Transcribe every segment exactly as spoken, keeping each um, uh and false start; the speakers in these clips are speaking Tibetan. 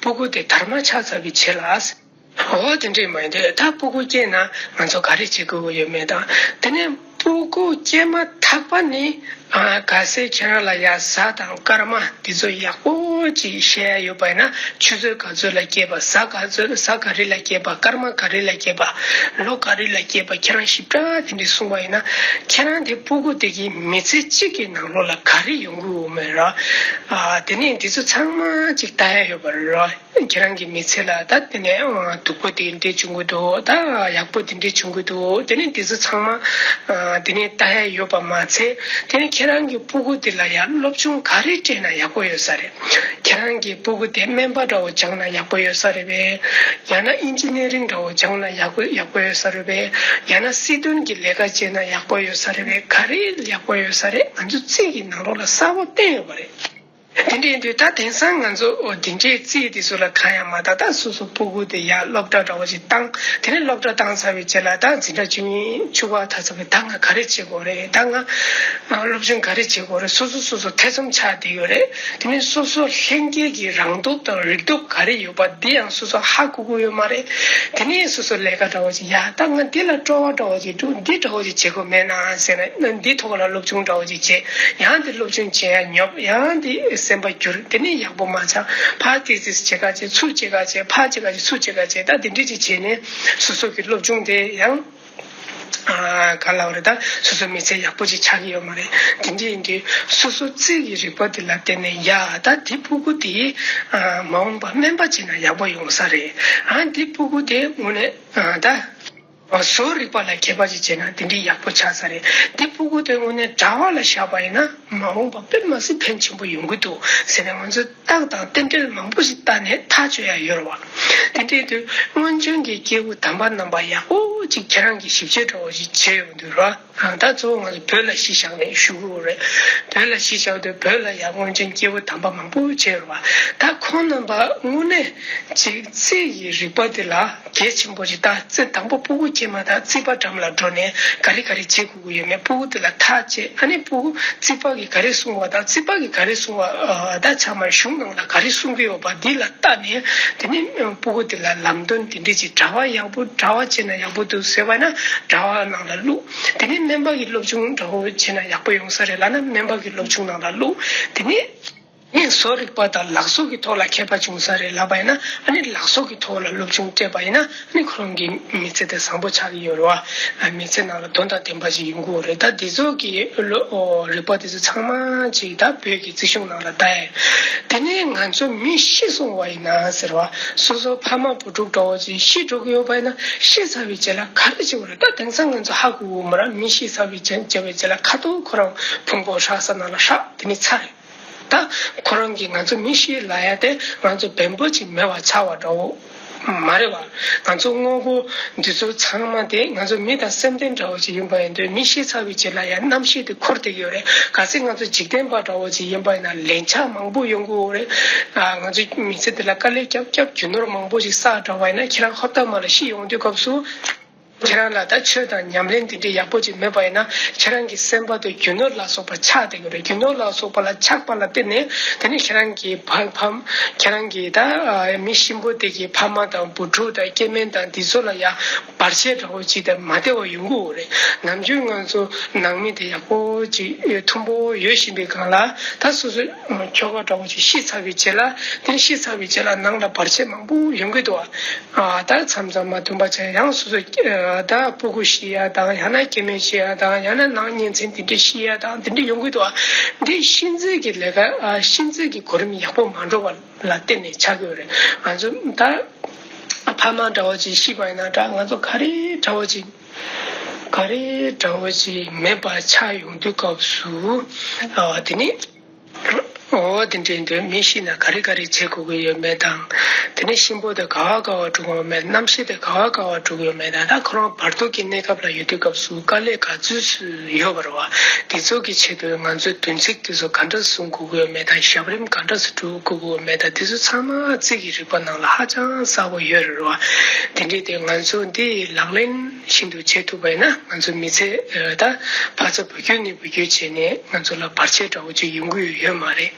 སྤུ་གུ་དེ་དར་མ་ཆགས་ཚར་བའི་རྗེས་ལ། འོ་དེ་འདྲས་མ་ཡིན་ཏེ། ད་སྤུ་གུ་སྐྱེས་ན་ང་ཚོ་ག་རེ་བྱེད་དགོས་ཀྱི་ཡོད་མེད་དང་། དེ་ནས་སྤུ་གུ་སྐྱེས་མ་ཐག་པ་ནས་ཨ་གལ་སྲིད་ཁྱེད་རང་ལ་ཡ་གཟའ་དང་སྐར་མ་འདི་ཚོ་ཡག་པོ་ཅིག་ཤེས་ཡ་ཡོད་པ་ཡིན་ན། ཆུ་ཚོད་ག་ཚོད་ལ་སྐྱེས་པ། གཟའ་ག་ཚོད། གཟའ་ག་རེ་ལ་སྐྱེས་པ། སྐར་མ་ག་རེ་ལ་སྐྱེས་པ། ལོ་ག་རེ་ལ་སྐྱེས་པ། ཁྱེད་རང་ཞིབ་ཕྲ་དེ་འདྲས་གསུངས་པ་ཡིན་ན། ཁྱེད་རང་དེ་སྤུ་གུ་དེ་གི་མི་ཚེ་གཅིག་གི་ནང་ལོགས་ལ་ག་རེ་ཡོང་གི་ཡོད་མེད་ར། ཨ་དེ་ནས་འདི་ཚོ་ཚང་མ་ཅིག་ལྟ་ཡ་ཡོད་པ་རེད་ར། ཁྱེད་རང་གི་མི་ཚེ་ལ་ད་དེ་ནས་ཨ་སྡུག་པོ་དེ་འདྲས་བྱུང་གི་འདུག་ད་ཡག་པོ་དེ་འདྲས་བྱུང་གི་འདུག་དེ་ནས་དེ་ཚོ་ཚང་མ་ཨ་དེ་ནས་ལྟ་ཡ་ཡོད་པ་མ་ཚད། དེ་ནས་ཁྱེད་རང་གི་སྤུ་གུ་དེ་ལ་ཡང་སློབ་སྦྱོང་ག་རེ་སྤྲད་ན་ཡག་པོ་ཡོད་ས་རེད། ཁྱེད་རང་གི་སྤུ་གུ་དེ་སྨན་པ་འདྲ་བོ་སྦྱངས་ན་ཡག་པོ་ཡོད་ས་རེད་པས། ཡང་ན་ཨིན་ཇི་ནི་རིང་འདྲ་བོ་སྦྱངས་ན་ཡག་པོ་ཡག་པོ་ཡོད་ས་རེད་པས། ཡང་ན་སྲིད་དོན་གྱི་ལས་ཀ་བྱས་ན་ཡག་པོ་ཡོད་ས་རེད་པས། ག་རེ་ཡག་པོ་ཡོད་ས་རེད། ང་ཚོ་རྩིས་ཀྱི་ནང་ལོགས་ལ་གསལ་པོ་བསྟན་ཡོད་པ་རེད། དེ་འདྲ་ཡིན་དུས་ད་དེང་སང་ང་ཚོ་འོ་དེ་འདྲའི་རྩིས་དེ་ཚོ་ལ་གང་ཡང་མ་བལྟ། ད་སོ་སོ་སྤུ་གུ་དེ་ཡར་སློབ་གྲྭ་འདྲ་བོ་ཞིག་བཏང་། དེ་ནས་སློབ་གྲྭ་བཏང་ཚར་བའི་རྗེས་ལ་ད་འཛིན་གྲྭ་བཅུ་གཉིས་བཅུ་པ་ཐར་ཚར་བའི། ད་ང་ག་རེ་བྱེད་དགོས་རེད། ད་ང་སློབ་སྦྱོང་ག་རེ་བྱེད་དགོས་རེད། སོ་སོ་སོ་སོ་ཐེ་ཚོམ་ཆགས་བསྡད་ཡོད་རེད། དེ་ནས་སོ་སོ་ལྷན་སྐྱེས་ཀྱི་རང་སྟོབས་དང་རིག་སྟོབས་ག་རེ་ཡོད་པ་འདི་ཡང་སོ་སོ་ཧ་གོ་གི་ཡོད་མ་རེད། དེ་ནས་སོ་སོ་ལས་ཀ་འདྲ་བོ་ཞིག་ཡ་ད་ང་འདི་ལ་སྤྲོ་བ་འདྲ་བོ་ཞིག་འདུག་འདི་འདྲ་བོ་ཞིག་བྱེད་དགོས་མེད་ན་ཟེར་ན། འདི་ཐོག་ལ་སློབ་སྦྱོང་འདྲ་བོ་ཞིག་བྱེད། ཡང་དེ་སློབ་སྦྱོང་བྱེད་ཡ་ཉོབ། ཡང་དེ་སེམས་པ་འགྱུར། དེ་ནས་ཡག་པོ་མ་ཆགས། ཕར་ཏི་སིས་བྱེད་ག་བྱེད། ཚུར་བྱེད་ག་བྱེད། ཕར་བྱེད་ག་བྱེད། ཚུར་བྱེད་ག་བྱེད། ད་དེ་འདྲ་ཅིག་བྱས་ནས་སོ་སོ་གི་སློབ་སྦྱོང་དེ་ཡང་ཨ་ག་ལབ་རེད། ད་སོ་སོ་མི་ཚེ་ཡག་པོ་ཅིག་ཆགས་ཀྱི་ཡོད་མ་རེད། དེ་འདྲ་ཡིན་དུས་སོ་སོ་རྩིས་ཀྱི་རིག་པ་དེ་ལ་བརྟེན་ནས། ཡ་ད་དེ་སྤུ་གུ་དེ་ཨ་མ་འོངས་པ་སྨན་པ་བྱས་ན་ཡག་པོ་ཡོང་ས་རེད། ཨ་དེ་སྤུ་གུ་དེ་དངོས་གནས་ཨ་ད། བཟོ་རིག་པ་ལ་མཁས་པ་ཞིག་བྱས་ན་དེ་འདྲའི་ཡག་པོ་ཆགས་ས་རེད། འདི་སྤུ་གུ་དེ་དངོས་གནས་དྲ་བ་ལ་བཞག་པ་ཡིན་ན་མ་འོངས་པ་དཔེ་མ་སྲིད་ཕན་ཆེན་པོ་ཡོང་གི་འདུག་ཟེར་ནས་ང་ཚོས་རྟགས་དང་རྟེན་འབྲེལ་མང་པོ་ཞིག་བལྟས་ནས་ཐག་གཅོད་ཡ་ཡོད་རེད་བ། དེ་འདྲའི་དུས་སྔོན་བྱོན་གྱི་སྐྱེས་བུ་དམ་པ་རྣམ་པ་ཡག་པོ་ཅིག་ཁྱེད་རང་གིས་ཞིབ་དཔྱད་འདྲ་བོ་ཞིག་བྱས་ཡོང་དུས་ར། ད་གཙོ་བོ་ང་ཚོ་བོད་ལ་གཞི་བཞག་ནས་ཞུ་གི་ཡོད་རེད། བོད་ལ་གཞི་བཞག་དུས་བོད་ལ་ཡང་སྔོན་བྱོན་སྐྱེས་བུ་དམ་པ་མང་པོ་བྱས་ཡོད་རེད་བ། ད་ཁོང་རྣམ་པ་དངོས་གནས་ཅིག་རྩིས་ཀྱི་རིག་པ་དེ་ལ་གལ་ཆེན་པོ་ཞིག་ད་རྩིས་དང་པོ་སྤུ་གུ་སྐྱེས་མ་ཐག་རྩིས་པ་འགྲམ་ལ་འགྲོ་ནས་ག་རེ་ག་རེ་བྱེད་དགོས་ཀྱི་ཡོད་མེད་སྤུ་གུ་དེ་ལ་ཐག་བཅད། ཨ་ནི་སྤུ་གུ་རྩིས་པ་གིས་ག་རེ་གསུངས་པ་དང་། རྩིས་པ་གིས་ག་རེ་གསུངས་པ་ཨ་ད་ཚང་མ་གཞུང་ནང་ལ་ག་རེ་གསུང་གི་ཡོད་པ་འདི་ལ་བལྟས་ནས། དེ་ནས་སྤུ་གུ་དེ་ལ་ལམ་སྟོན་དེ་འདྲས་ཀྱི་དྲ་བ་ཡག་པོ། དྲ་བ་བྱས་ན་ཡག་པོ་འདུག་ཟེར་བ་ན་དྲ་བ་ནང་ལ་བླུགས། དེ་ནས་སྨན་པ་གི་སློབ་སྦྱོང་འདྲ་བོ་བྱས་ན་ཡག་པོ་ཡོང་ས་རེད་ལབ་ན་སྨན་པ་གི་སློབ་སྦྱོང་ནང་ལ་བླུགས། དེ་ནས། ངས་བཟོ་རིག་པ་དང་ལག་བཟོ་གི་ཐོག་ལ་མཁས་པ་བྱུང་ས་རེད་ལབ་པ་ཡིན་ན། ཨ་ནི་ལག་བཟོ་གི་ཐོག་ལ་སློབ་སྦྱོང་སྤྲད་པ་ཡིན་ན། ཨ་ནི་ཁོ་རང་གི་མི་ཚེ་དེ་བཟང་པོ་ཆགས་ཀྱི་ཡོད་རེད་བ། མི་ཚེ་ནང་ལ་དོན་དང་ལྡན་པ་ཞིག་ཡོང་གི་ཡོད་རེད། ད་འདི་ཚོ་གི་ལོ་རིག་པ་དེ་ཚོ་ཚང་མ་ཅིག་ད་བོད་ཀྱི་རྩིས་གཞུང་ནང་ལ་ད་ཡ། དེ་ནས་ང་ཚོ་མི་ཤི་སོང་བ་ཡིན་ན་ཟེར་བ། སོ་སོ་ཕ་མ་བུ་ཕྲུག་འདྲ་བོ་ཅིག་ཤི་འགྲོ་གི་ཡོད་པ་ཡིན་ན། ཤི་ཚར་བའི་རྗེས་ལ་ག་རེ་བྱེད་དགོས་རེད། ད་དེང་སང་ང་ཚོ་ཧ་གོ་གི་མ་རེད། མི་ཤི་ཚར་བའི་རྗེས་བྱས་པའི་རྗེས་ལ་ཁ་ཐུག་ཁོ་རང་ཕུང་པོ་ཧྲག་ས་ནང་ལ་ཧྲག་དེ་ནས་ཚར་རེད། ད་ཁོ་རང་གིས་ང་ཚོ་མི་ཤི་ལབ་ཡ་དེ་ང་ཚོ་བེམ་པོ་ཅིག་མེད་པ་ཆགས་པ་འདྲ་བོ་མ་རེད་བ། ང་ཚོ་དངོས་པོ་འདི་ཚོ་ཚང་མ་དེ་ང་ཚོ་མི་དང་སེམས་ལྡན་འདྲ་བོ་ཅིག་ཡིན་པ་ཡིན་དུས། མི་ཤི་ཚར་བའི་རྗེས་ལ་ཡང་རྣམ་ཤེས་དེ་འཁོར་བསྡད་ཀྱི་ཡོད་རེད། གལ་སྲིད་ང་ཚོ་འཇིག་རྟེན་པ་འདྲ་བོ་ཅིག་ཡིན་པ་ཡིན་ན་ལན་ཆགས་མང་པོ་ཡོང་གི་ཡོད་རེད། ཨ་ང་ཚོ་མི་ཚེ་འདི་ལ་དཀའ་ལས་བརྒྱབ་བརྒྱབ་རྒྱུ་ནོར་མང་པོ་ཞིག་བསགས་འདྲ་བ་ཡིན་ན། ཁྱེད་རང་ཧོབ་ཏེ་མར་ལ་ཤི་ཡོང་དུས་སྐབས་སུ། ཁྱེད་རང་ལ་ད་ཆོས་དང་ཉམས་ལེན་དེ་འདྲའི་ཡག་པོ་ཅིག་མེད་པ་ཡིན་ན། ཁྱེད་རང་གི་སེམས་པ་དེ་རྒྱུ་ནོར་ལ་སོགས་པ་ཆགས་བསྡད་ཀྱི་རེད། རྒྱུ་ནོར་ལ་སོགས་པ་ལ་ཆགས་པ་ལ་བརྟེན་ནས། དེ་ནས་ཁྱེད་རང་གི་ཕ་ཕམ། ཁྱེད་རང་གི་ད་ཨ་མི་གཤིན་པོ་དེ་གི་ཕ་མ་དང་བུ་ཕྲུག་དང་སྐྱེ་དམན་དང་འདི་ཚོ་ལ་ཡང་བར་ཆད་འདྲ་བོ་ཅིག་དང་མ་བདེ་བ་ཡོང་གི་ཡོད་རེད། ནམ་རྒྱུན་ང་ཚོ་ནང་མི་དེ་ཡག་པོ་ཅིག་མཐུན་པོ་ཡོད་བཞིན་པའི་སྒང་ལ། ད་སོ་སོ་ཁྱོ་ག་འདྲ་བོ་ཅིག་ཤི་ཚར་བའི་རྗེས་ལ། དེ་ནས་ཤི་ཚར་བའི་རྗེས་ལ་ནང་ལ་བར་ཆད་མང་པོ་ཡོང་གི་འདུག་ཨ། ཨ་ད་མཚམས་མཚམས་མ་མཐུན་པ་བྱས། ཡང་སོ་སོ་ཨ་ད་སྤུ་གུ་ཤི་ཡ་དང་། ཡང་ན་སྐྱེ་དམན་ཤི་ཡ་དང་། ཡང་ན་ནང་གཉེན་ཚན་དེ་འདྲ་ཤི་ཡ་དང་། དེ་འདྲ་ཡོང་གི་འདུག་ཨ། འདི་གཤིན་རྩིས་ཀྱི་ལས་ཀ། ཨ་གཤིན་རྩིས་ཀྱི་གོ་རིམ་ཡག་པོ་མ་འགྲོ་བ་ལ་བརྟེན་ནས་ཆགས་ཀྱི་ཡོད་རེད། ང་ཚོ་ད་ཕ་མ་འདྲ་བོ་ཅིག་ཤི་བ་ཡིན་ན་འདྲ། ང་ཚོ་ག་རེ་འདྲ་བོ་ཅིག་ག་རེ་འདྲ་བོ་ཅིག་མེད་པ་ཆགས་ཡོང་དུས་སྐབས་སུ། ཨ་དེ་ནི། འོ་དེ་འདྲ་ཡིན་དུས་མི་ཤི་ན་ག་རེ་ག་རེ་བྱེད་དགོས་ཀྱི་ཡོད་མེད་དང་། དེ་ནས་གཤིན་པོ་དེ་ག་བ་ག་བ་འགྲོ་གི་ཡོད་མེད། རྣམ་ཤེས་དེ་ག་བ་ག་བ་འགྲོ་གི་ཡོད་མེད་དང་། ད་ཁོ་རང་བར་དོ་གི་གནས་སྐབས་ལ་ཡོད་དུས་སྐབས་སུ་དཀའ་ལས་ག་ཚོད་ཡོད་པ་རེད་བ། དེ་ཚོ་གི་ཆེད་དུ་ང་ཚོས་བདུན་ཚིགས་དེ་ཚོ་ག་འདྲ་བསྲུང་དགོས་ཀྱི་ཡོད་མེད་དང་། ཞབས་རིམ་ག་འདྲ་སེ་སྒྲུབ་དགོས་ཀྱི་ཡོད་མེད་དང་། དེ་ཚོ་ཚང་མ་རྩིས་ཀྱི་རིག་པ་ནང་ལ་ཧ་ཅང་གསལ་པོ་ཡོད་རེད་བ། དེ་འདྲས་དེ་ང་ཚོ་འདི་ལག་ལེན་ཤིན་ཏུ་བྱེད་ཐུབ་པ་ཡིན་ན། ང་ཚོ་མི་ཚེ་ད་ཕ་ཚ་བུ་རྒྱུད་ནས་བུ་རྒྱུད་བྱས་ནས་ང་ཚོ་ལ་བར་ཆད་འདྲ་བོ་ཅིག་ཡོང་གི་ཡོད་མ་རེད།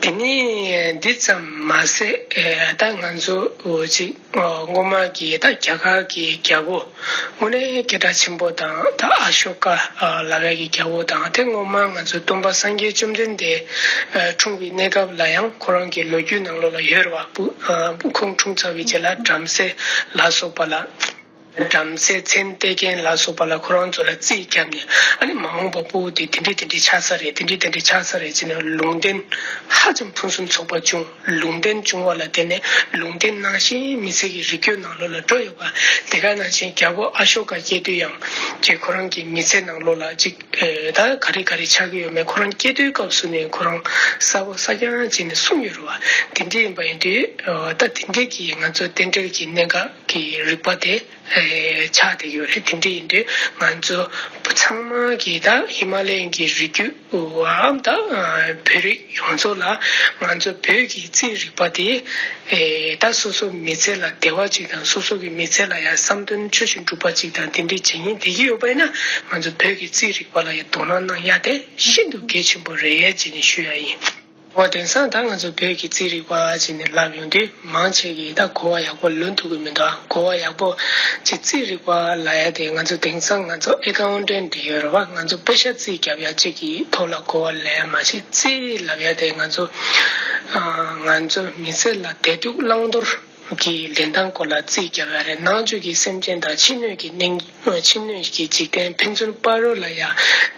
དེ་ནས་འདི་ཙམ་མ་ཟད་ད་ང་ཚོ་ཅིག་སྔོན་མ་གི་ད་རྒྱ་གར་གྱི་རྒྱལ་པོ་དངོས་གནས་སྐད་གྲགས་ཆེན་པོ་དང་ད་ཨ་ཤོ་ཀ་ལབ་ཡག་གི་རྒྱལ་པོ་དང་དེ་སྔོན་མ་ང་ཚོ་སྟོན་པ་སངས་རྒྱས་བཅོམ་ལྡན་འདས་འཁྲུངས་པའི་གནས་སྐབས་ལ་ཡང་ཁོ་རང་གི་ལོ་རྒྱུས་ནང་ལོགས་ལ་ཡོད་རེད་བ། ཁོང་འཁྲུངས་ཚར་བའི་རྗེས་ལ་བྲམ་ཟེ་ལ་སོགས་པ་ལ། བྲམ་ཟེ་མཚན་གཏད་མཁན་ལ་སོགས་པ་ལ་ཁོ་རང་ཚོ་ལ་རྩིས་བརྒྱབ་ནས། ཨ་ནི་མ་འོངས་པ་ཕྲུ་གུ་དེ་དེ་འདྲས་དེ་འདྲས་ཆགས་ས་རེད། དེ་འདྲས་དེ་འདྲས་ཆགས་ས་རེད་ཅེས་ནས་ལུང་བསྟན་ཧ་ཅང་ཕུན་སུམ་ཚོགས་པ་བྱུང་། ལུང་བསྟན་བྱུང་བ་ལ་བརྟེན་ནས་ལུང་བསྟན་ནང་བཞིན་མི་ཚེ་གི་རིགས་རྒྱུད་ནང་ལོགས་ལ་འགྲོ་ཡོད་པ། དེ་ག་ནང་བཞིན་རྒྱལ་པོ་ཨ་ཤོ་ཀ་སྐྱེས་དུས་ཡང་ཅེས་ཁོ་རང་གི་མི་ཚེ་ནང་ལོགས་ལ་ཅིག་ད་ག་རེ་ག་རེ་ཆགས་ཀྱི་ཡོད་མེད་ཁོ་རང་སྐྱེས་དུས་སྐབས་སུ་ནས་ཁོ་རང་གསལ་པོ་གསལ་རྐྱང་བྱས་ནས་གསུངས་ཡོད་རེད་བ། དེ་འདྲས་ཡིན་པ་ཡིན་དུས་ད་དེ་འདྲས་ཀྱི་ང་ཚོ་རྟེན་འབྲེལ་གྱི་གནད་འགག་གི་རིག་པ་དེ་ཆགས་བསྡད་ཡོད་རེད། དེ་འདྲ་ཡིན་དུས་ང་ཚོ་ཚང་མ་གིས་ད་ཧི་མ་ལ་ཡའི་གི་རི་རྒྱུད་འམ་ད་བོད་རིགས་ཡོངས་རྫོགས་ལ་ང་ཚོ་བོད་ཀྱི་རྩིས་རིག་པ་དེ་ད་སོ་སོ་མི་ཚེ་ལ་བདེ་བ་ཅིག་དང་སོ་སོ་གི་མི་ཚེ་ལ་ཡང་བསམ་དོན་ཆོས་བཞིན་འགྲུབ་པ་ཅིག་དང་དེ་འདྲའི་བྱེད་སྙིང་བསྡད་ཀྱི་ཡོད་པ་ཡིན་ན་ང་ཚོ་བོད་ཀྱི་རྩིས་རིག་པ་ལ་ཡང་དོ་སྣང་གནང་ཡ་དེ་ཤིན་ཏུ་གལ་ཆེན་པོ་རེད་ཅེས་ནས་ཞུ་ཡ་ཡིན། འོ་དེང་སང་ད་ང་ཚོ་བོད་ཀྱི་རྩིས་རིག་པ་བྱས་ནས་ལབ་ཡོང་དུས་མང་ཆེ་གིས་ད་གོ་བ་ཡག་པོ་ལོན་ཐུབ་ཀྱི་མི་འདུག་ཨ། གོ་བ་ཡག་པོ་ཅིག་རྩིས་རིག་པ་ལབ་ཡ་དེ་ང་ཚོ་དེང་སང་ང་ཚོ་ཨེ་ཀའུན་ཊན་ཊི་ཡོད་རེད་བ། ང་ཚོ་པེ་ཤ་རྩིས་རྒྱབ་ཡ་ཅིག་གི་ཐོག་ལ་གོ་བ་ལེན་ཡ་མ་ཤེས། རྩིས་ལབ་ཡ་དེ་ང་ཚོ་ང་ཚོ་མི་ཚེ་ལ་བདེ་སྡུག་བླང་དོར་གྱི་ལེན་སྟངས་སྐོར་ལ་རྩིས་རྒྱབ་ཡ་རེད། ནང་བཅུད་ཀྱི་སེམས་ཅན་དང་ཕྱི་སྣོད་ཀྱི་གནས། ཕྱི་སྣོད་ཀྱི་འཇིག་རྟེན་ཕན་ཚུན་བར་ལ་ཡང་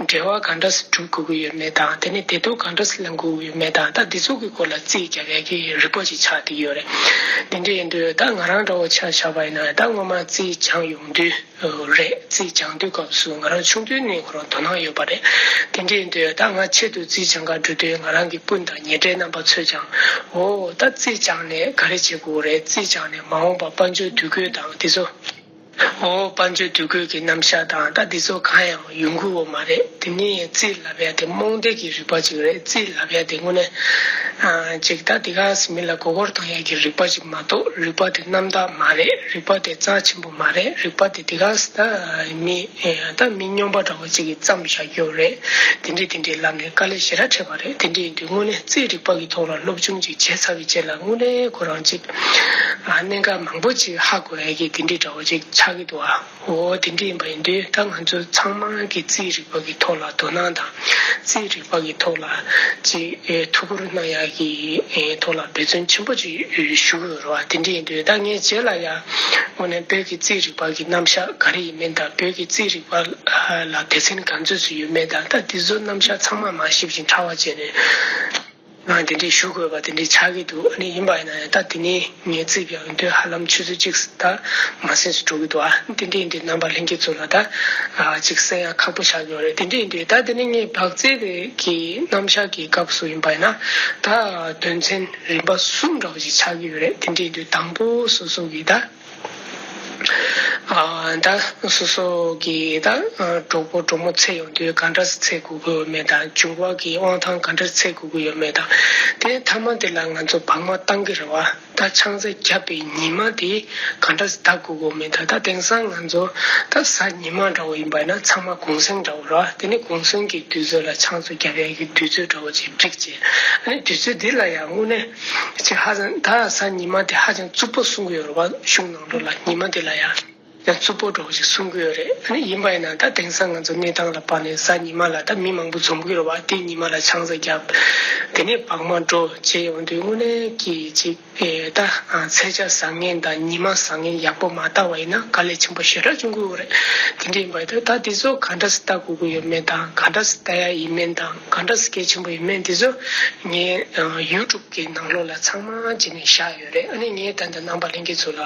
འབྲེལ་བ་ག་འདྲ་སེ་སྒྲུབ་དགོས་ཀྱི་ཡོད་མེད་དང་དེ་ནས་བདེ་སྡུག་ག་འདྲ་སེ་ལེན་དགོས་ཀྱི་ཡོད་མེད་དང་ད་འདི་ཚོ་གི་སྐོར་ལ་རྩིས་རྒྱག་ཡག་གི་རིག་པ་ཅིག་ཆགས་བསྡད་ཡོད་རེད། དེ་འདྲ་ཡིན་དུས་ད་ང་རང་འདྲ་བོ་ཆ་བཞག་པ་ཡིན་ན་ད་སྔོན་མ་རྩིས་སྦྱངས་ཡོང་དུས་རེད། རྩིས་སྦྱང་དུས་སྐབས་སུ་ང་རང་ཆུང་དུས་ནས་ཁོ་རང་དོ་སྣང་ཡོད་པ་རེད། དེ་འདྲ་ཡིན་དུས་ད་ང་ཆེད་དུ་རྩིས་སྦྱང་གར་འགྲོ་དུས་ང་རང་གི་སྤུན་དང་ཉེ་འབྲེལ་རྣམ་པ་ཚོས་ཀྱང་འོ་ད་རྩིས་སྦྱངས་ནས་ག་རེ་བྱེད་དགོས་རེད། རྩིས་སྦྱངས་ནས་མ་འོངས་པ་དཔལ་འབྱོར་འདུ་འགོད་དང་དེ་ཚོ། འོ་དཔལ་འབྱོར་འདུ་འགོད་ཀྱི་རྣམ་གཞག་དང་ད་འདི་ཚོ་གང་ཡང་ཡོང་གི་ཡོད་མ་རེད། དེ་ནས་རྩིས་ལབ་ཡ་དེ་རྨོངས་དད་ཀྱི་རིག་པ་ཅིག་རེད། རྩིས་ལབ་ཡ་དེ་དངོས་གནས་ཨ་ཅིག་ད་འདི་ག་སེ་མི་ལ་མགོ་སྐོར་གཏོང་ཡ་གི་རིག་པ་ཅིག་མ་གཏོགས་རིག་པ་དེ་རྣམ་དག་མ་རེད། རིག་པ་དེ་རྩ་ཆེན་པོ་མ་རེད། རིག་པ་དེ་འདི་ག་སེ་ད་མི་ད་མི་སྨྱོན་པ་འདྲ་བོ་ཅིག་གིས་བརྩམས་བཞག་རྒྱུ་རེད། དེ་འདྲས་དེ་འདྲས་ལབ་ནས་དཀའ་ལས་ཞེ་དྲག་འཕྲད་པ་རེད། དེ་འདྲས་ཡིན་དུས་དངོས་གནས་རྩིས་རིག་པ་གི་ཐོག་ལ་སློབ་སྦྱོང་ཅིག་བྱས་ཚར་བའི་རྗེས་ལ་དངོས་གནས་ཁོ་རང་ཅིག་ཨ་གནད་འགག་མང་པོ་ཅིག་ཧ་གོ་ཡ་གི་དེ་འདྲས་འདྲ་བོ་ཅིག་ཆགས་ཀྱི་འདུག་ཨ། འོ་དེ་འདྲས་ཡིན་པ་ཡིན་དུས་ད་ང་ཚོ་ཚང་མ་གི་རྩིས་རིག་པ་གི་ཐོག་ལ་དོ་སྣང་དང་རྩིས་རིག་པ་གི་ཐོག་ལ་ཅིག་ཨེ་ཐུགས་ཁུར་གནང་ཡ་གི་ཨེ་ཐོག་ལ་འབད་བརྩོན་ཆེན་པོ་ཅིག་ཞུ་གི་ཡོད་རེད་བ། དེ་འདྲས་ཡིན་དུས་ད་ངས་རྗེས་ལ་ཡ་དངོས་གནས་བོད་ཀྱི་རྩིས་རིག་པ་གི་རྣམ་གཞག་ག་རེ་ཡིན་མིན་དང་བོད་ཀྱི་རྩིས་རིག་པ་ལ་སྡེ་ཚན་ག་ཚོད་ཅིག་ཡོད་མེད་དང་ད་དེ་ཚོ་རྣམ་གཞག་ཚང་མ་མར་ཞིབ་ཅིང་ཕྲ་བ་བྱས་ནས་ང་དེ་འདྲས་ཞུ་དགོས་པ་དེ་འདྲས་ཆགས་ཀྱི་འདུག་ཨ་ནི་ཡིན་པ་ཡིན་ན་ཡང་ད་དེ་ནས་ངས་རྩིས་པའི་འོས་འདོད་ཧ་ལམ་ཆུ་ཚོད་གཅིག་ད་མ་ཟིན་སུ་འགྲོ་གི་འདུག་ཨ་དེ་འདྲས་ཡིན་དུས་རྣམ་པ་ལྷན་རྒྱས་ཚོ་ལ་ད་ཨ་ཅིག་གསན་ཡག་ཁག་པོ་ཆགས་ཀྱི་ཡོད་རེད། དེ་འདྲས་ཡིན་དུས་ད་དེ་ནས་ངས་བག་རྩེད་པའི་གི་རྣམ་གཞག་གི་སྐབས་སུ་ཡིན་པ་ཡིན་ན་ད་དོན་ཚན་རིམ་པ་གསུམ་འདྲ་བོ་ཞིག་ཆགས་ཀྱི་ཡོད་རེད། དེ་འདྲས་ཡིན་དུས་དང་པོ་སོ་སོ་གི་ད། ཨ་ད་སོ་སོ་གི་ད་གྲོགས་པོ་གྲོགས་མོ་འཚོལ་ཡོང་དུས་ག་འདྲ་སེ་འཚོལ་དགོས་ཀྱི་ཡོད་མེད་དང་འབྱུང་བ་གི་དབང་ཐང་ག་འདྲ་སེ་འཚོལ་དགོས་ཀྱི་ཡོད་མེད་དང་དེ་མཐའ་མ་དེ་ལ་ང་ཚོ་བག་མ་བཏང་གི་རེད་བ། ད་ཆང་ས་བརྒྱབ་པའི་ཉི་མ་དེ་ག་འདྲ་སེ་ལྡག་དགོས་ཀྱི་ཡོད་མེད་དང་ད་དེང་སང་ང་ཚོ་ད་གཟའ་ཉི་མ་འདྲ་བོ་ཡིན་པ་ཡིན་ན་ཚང་མ་གུང་སེང་འདྲ་བོ་རེད་བ། དེ་ནི་གུང་སེང་གི་དུས་ཚོད་ལ་ཆང་ས་བརྒྱབ་ཡག་གི་དུས་ཚོད་འདྲ་བོ་ཅིག་བསྒྲིགས་བྱས་ཨ་ནི་དུས་ཚོད་འདི་ལ་ཡང་དངོས་གནས་ཅིག་ཧ་ཅང་ད་གཟའ་ཉི་མ་དེ་ཧ་ཅང་རྩུབ་པོ་གསུང་གི་ཡོད་རེད་བ། གཞུང་ནང་ལོགས་ལ་ཉི་མ་དེ་ལ་ཡང་ཡང་རྩུབ་པོ་འདྲ་བོ་ཞིག་གསུང་གི་ཡོད་རེད། ཨ་ནི་ཡིན་པ་ཡིན་ན་ད་དེང་སང་ང་ཚོ་གནས་སྟངས་ལ་དཔག་ནས་གཟའ་ཉི་མ་ལ་ད་མི་མང་པོ་འཛོམས་ཀྱི་ཡོད་རེད་བ། དེ་ཉི་མ་ལ་ཆང་ས་བརྒྱབ་དེ་ནས་བག་མ་འགྲོ་བྱས་ཡོང་དུས་དངོས་གནས་ཀྱི་ཅིག་ཨེ་ད་ཚེས་ཆ་བཟང་ངན་དང་ཉི་མ་བཟང་ངན་ཡག་པོ་མ་བལྟ་བ་ཡིན་ན་དཀའ་ལས་ཆེན་པོ་ཞེ་དྲག་བྱུང་གི་ཡོད་རེད། དེ་འདྲ་ཡིན་པ་ཡིན་ད་ད་དེ་ཚོ་ག་འདྲ་སེ་ལྟ་དགོས་ཀྱི་ཡོད་མེད་དང་ག་འདྲ་སེ་ལྟ་ཡ་ཡིན་མིན་དང་ག་འདྲ་སེ་གལ་ཆེན་པོ་ཡིན་མིན་དེ་ཚོ་ངས་ཡུ་ཊུབ་ཀྱི་ནང་ལོགས་ལ་ཚང་མ་བྱས་ནས་བཞག་ཡོད་རེད། ཨ་ནི་ངས་ད་ལྟ་རྣམ་པ་ལྷན་རྒྱས་ཚོ་ལ་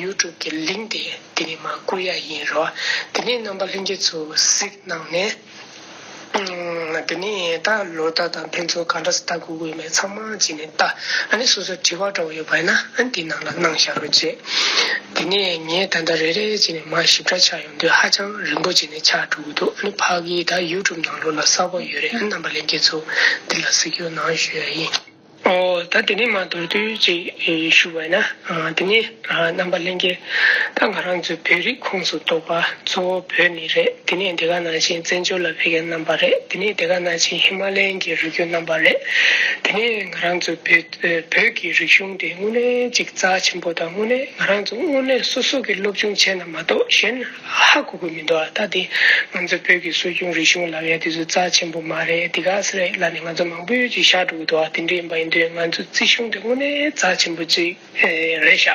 ཡུ་ཊུབ་ཀྱི་ལིང་ཀི་དེ་དེ་ནས་མར་བསྐུར་ཡ་ཡིན་རོ། དེ་ནས་རྣམ་པ་ལྷན་རྒྱས་ཚོ་གཟིགས་གནང་ནས། དེ་ནས་ད་ལོ་ཟླ་དང་ཕན་ཚུན་ག་འདྲ་སེ་ལྟ་དགོས་ཀྱི་ཡོད་མེད་ཚང་མ་བྱས་ནས་ལྟ། ཨ་ནི་སོ་སོ་དྲི་བ་འདྲ་བོ་ཡོད་པ་ཡིན་ན་ཨ་ནི་དེ་ནང་ལ་གནང་བཞག་རོགས་བྱེད། དེ་ནས་ངས་ད་ལྟ་རེ་རེ་བྱས་ནས་མར་ཞིབ་ཕྲ་ཆགས་ཡོང་དུས་ཧ་ཅང་རིང་པོ་བྱས་ནས་ཆགས་འགྲོ་གི་འདུག་ཨ་ནི་ཕ་གི་ད་ཡུ་ཊུབ་ནང་ལོགས་ལ་གསར་པ་ཡོད་རེད། ཨ་ནི་རྣམ་པ་ལྷན་རྒྱས་ཚོ་འདི་ལ་གཟིགས་སྐྱོར་གནང་ཞུ་ཡ་ཡིན། ཨོ། ད་དེ་ནས་མ་མདོར་བསྡུས་ཅིག་ཞུ་བ་ཡིན་ན། ཨ། དེ་ནས་ཨ་རྣམ་པ་ལྷན་རྒྱས། ད་ང་རང་ཚོའི་བོད་རིགས་ཁོངས་སུ་གཏོགས་པ་གཙོ་བོ་བོད་ནས་རེད། དེ་ནས་དེ་ག་ནང་བཞིན་བཙན་བྱོལ་ལ་ཕེབས་མཁན་རྣམ་པ་རེད། དེ་ནས་དེ་ག་ནང་བཞིན་ཧི་མ་ལ་ཡའི་གི་རི་རྒྱུད་རྣམ་པ་རེད། དེ་ནས་ང་རང་ཚོའི་བོད་བོད་ཀྱི་རིག་གཞུང་དེ་དངོས་གནས་ཅིག་རྩ་ཆེན་པོ་དང་། དངོས་གནས་ང་རང་ཚོ་དངོས་གནས་སོ་སོ་གི་སློབ་སྦྱོང་བྱས་ན་མ་གཏོགས་གཞན་ཧ་གོ་གི་མི་འདུག་ཨ། ད་དེ་ང་ཚོ་བོད་ཀྱི་སྲོལ་རྒྱུན་རིག་གཞུང་ལབ་ཡ་དེ་ཚོ་རྩ་ཆེན་པོ་མ་རེད། དེ་ག་ཟེ་རེད་ལབ་ནས་ང་ཚོ་མང་པོས་ཅིག་བཞག་འགྲོ་གི་འདུག་ཨ། དེ་འདྲ་ཡིན་པ་ཡིན་དུས་ང་ཚོ་རྩིས་གཞུང་དེ་དངོས་གནས་རྩ་ཆེན་པོ་ཅིག་རེད་ཤག་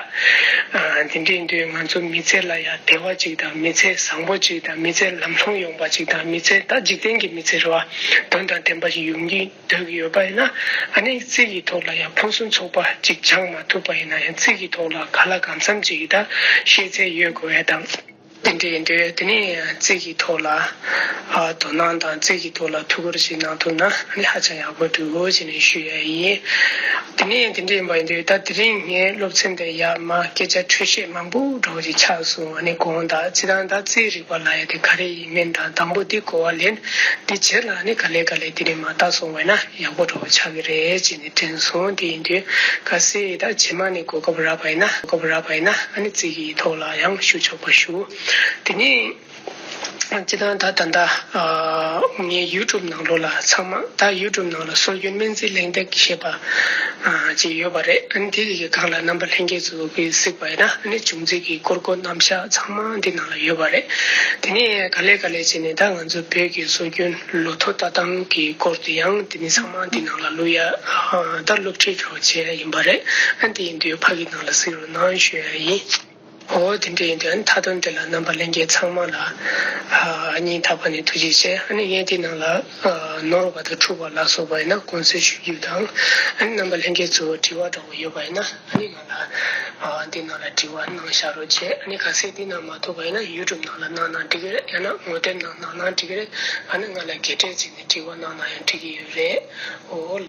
ཨ། དེ་འདྲ་ཡིན་དུས་ང་ཚོ་མི་ཚེ་ལ་ཡ་བདེ་བ་ཅིག་དང་། མི་ཚེ་བཟང་པོ་ཅིག་དང་། མི་ཚེ་ལམ་ལྷོང་ཡོང་པ་ཅིག་དང་། མི་ཚེ་ད་འཇིག་རྟེན་གྱི་མི་ཚེ་རེད་བ། དོན་དང་ལྡན་པ་ཞིག་ཡོང་གི་འདོད་ཀྱི་ཡོད་པ་ཡིན་ན། ཨ་ནི་རྩིས་ཀྱི་ཐོག་ལ་ཡང་ཕུན་སུམ་ཚོགས་པ་ཅིག་སྦྱང་མ་ཐུབ་པ་ཡིན་ན་ཡང་། རྩིས་ཀྱི་ཐོག་ལ་གང་ལ་གང་འཚམ་ཅིག་ད་ཤེས་ཚད་ཡོད་དགོས་ཡ་དང་། དེ་འདྲ་ཡིན་དུས་དེ་ནས་རྩིས་ཀྱི་ཐོག་ལ་ཨ་དོ་སྣང་དང་རྩིས་ཀྱི་ཐོག་ལ་ཐུགས་ཁུར་ཅིག་གནང་ཐུབ་ན་ཨ་ནི་ཧ་ཅང་ཡག་པོ་འདུག་ཅེས་ནས་ཞུ་ཡ་ཡིན། དེ་ནས་དེ་འདྲ་ཡིན་པ་ཡིན་དུས་ད་དེ་རིང་ངའི་སློབ་ཚན་དེ་ཡར་མར་སྐད་ཆ་འཕྲོས་བཤད་མང་པོ་འདྲ་བོ་ཅིག་ཆགས་སོང་། ཨ་ནི་དགོངས་དག་སྤྱིར་བཏང་ད་རྩིས་རིག་པ་ལབ་ཡ་དེ་ག་རེ་ཡིན་མིན་དང་། དང་པོ་འདི་གོ་བ་ལེན། དེ་རྗེས་ལ་ནི་ག་ལེ་ག་ལེ་དེ་ནས་མ་བལྟས་སོང་བས་ན་ཡག་པོ་འདྲ་བོ་ཆགས་ཀྱི་རེད་ཅེས་ནས་དྲན་སོང་། དེ་ཡིན་དུས་གལ་སྲིད་ད་རྗེས་མ་ནས་གོ་སྐབས་རག་པ་ཡིན་ན། གོ་སྐབས་རག་པ་ཡིན་ན་ཨ་ནི་རྩིས་ཀྱི་ཐོག་ལ་ཡང་ཞུ་ཆོག་པ་ཞུ། དེ་ནས་སྤྱིར་བཏང་ད་ད་ལྟ་ཨ་ངའི་ཡུ་ཊུབ་ནང་ལོགས་ལ་ཚང་མ། ད་ཡུ་ཊུབ་ནང་ལ་སྲོལ་རྒྱུན་སྨན་རྩིས་གླེང་སྟེགས་ཞེས་པ་ཨ་ཅིག་ཡོད་པ་རེད། ཨ་ནི་དེ་གི་སྒང་ལ་རྣམ་པ་ལྷན་རྒྱས་ཚོ་གིས་གཟིགས་པ་ཡིན་ན་ཨ་ནི་བྱུང་རྩིས་ཀྱི་སྐོར་སྐོར་རྣམ་གཞག་ཚང་མ་འདི་ནང་ལ་ཡོད་པ་རེད། དེ་ནས་ག་ལེ་ག་ལེ་བྱས་ནས་ད་ང་ཚོ་བོད་ཀྱི་སྲོལ་རྒྱུན་ལོ་ཐོ་ལྟ་སྟངས་ཀྱི་སྐོར་དེ་ཡང་དེ་ནི་ཚང་མ་འདི་ནང་ལ་བླུག་ཡ་ཨ་ད་སློབ་ཁྲིད་འདྲ་བོ་བྱས་ཡ་ཡིན་པ་རེད། ཨ་དེ་ཡིན་དུས་ཕ་གི་ནང་ལ་གཟིགས་རོགས་གནང་ཞུ་ཡ་ཡིན། འོ་དེ་འདྲ་ཡིན་དུས་ཨ་ནི་མཐའ་དོན་དེ་ལ་རྣམ་པ་ལྷན་རྒྱས་ཚང་མ་ལ་ཨ་སྙིང་ཐག་པ་ནས་ཐུགས་རྗེ་ཆེ། ཨ་ནི་ངས་འདི་ནང་ལ་ཨ་ནོར་བ་དང་འཁྲུལ་བ་ལ་སོགས་པ་ཡིན་ན་དགོངས་སེལ་ཞུ་རྒྱུ་དང་། ཨ་ནི་རྣམ་པ་ལྷན་རྒྱས་ཚོ་དྲི་བ་འདྲ་བོ་ཡོད་པ་ཡིན་ན་ཨ་ནི་ང་ལ་ཨ་འདི་ནང་ལ་དྲི་བ་གནང་བཞག་རོགས་བྱེད། ཨ་ནི་གལ་སྲིད་འདི་ནང་མ་ཐུག་པ་ཡིན་ན་ཡུ་ཊུབ་ནང་ལ་གནང་ན་འགྲིག་གི་རེད། ཡང་ན་ངོ་དེབ་ནང་གནང་ན་འགྲིག་གི་རེད། ཨ་ནི་ང་ལ་སྐད་སྒྲ་བྱས་ནས་དྲི་བ་གནང་ན་ཡང་འགྲིག་གི་ཡོད་རེད། འོ།